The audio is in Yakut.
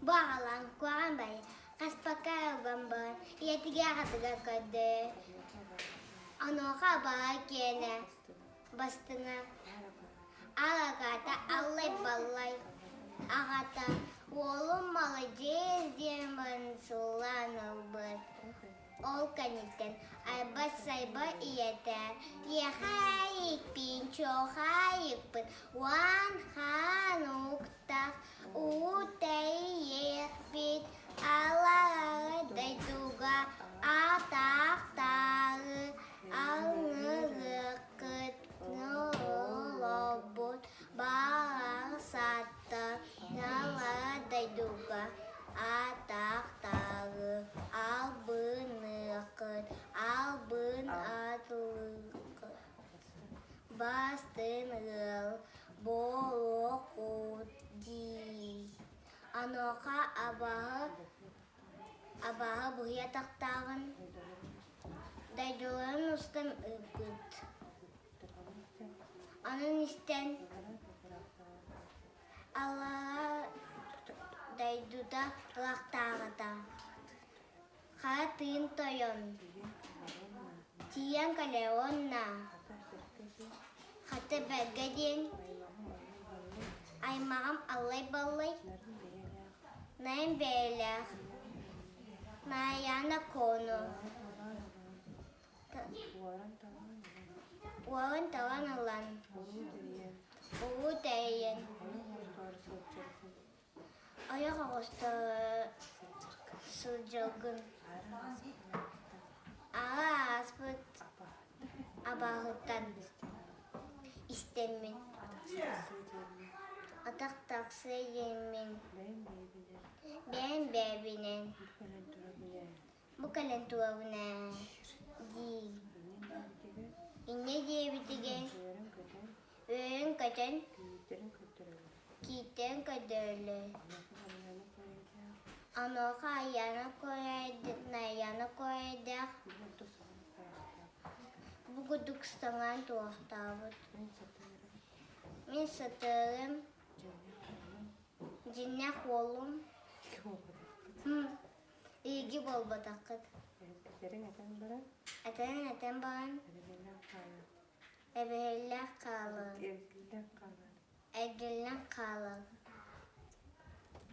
Баҕалаан куһаҕан баайы хаспакка уган баран ийэтигэр аҕатыгар көрдөһөр. Онуоха абаҕа киэнэ бастыҥа Аҕата аллай-баллай, аҕата уолум маладьыас диэн баран сыллаан ылбыт. Ол кэнниттэн айба-сайба ийэтэ «Иэхээйикпин, чуохаайыкпын, уон хаан уктах, уу тэйиэхпит, алаҕа дойдуга атахтаары аҥырыаххыт, олорбут баҕар саттар дойдуга атахтаары албыныаххыт, албын атылыаххыт, бастыҥ ыал буолуоххут дии. Онуоха абаһы абааһы быһый атахтааҕын дойдуларын устан ыыппыт. Онон истэн Аллара дойдута ылахтааҕыта хара тыын тойон тиийэн кэлэр уонна хата бэргэ диэн аймаҕым аллай-баллай найын бэйэлээх Нараяна Кону Уолун талан ылан, улуу тэрийэн, ойох оҕусто сылдьаргын аҕа ааспыт абааһыттан истэммин, атах тахсыа диэммин, бэйэм бэйэбинэн Бу кэлэн туруобун ээ дии. Инньэ диэбитигэр үөрэн-көтөн кииттэрин көрдөрөллөр. Онуоха Айаана Найаана Куорайдаах бу курдук саҥаран туруохтаабыт. Мин сатыырым, дьиҥнээх уолум Эйиги буолбатаххыт. Этэрин этэн баран. Этэрин этэн баран. Эбэһэллэн хаалан. Эбэһэллээх хаалан. Эргиллэн хаалан. Эргиллэн хаалан.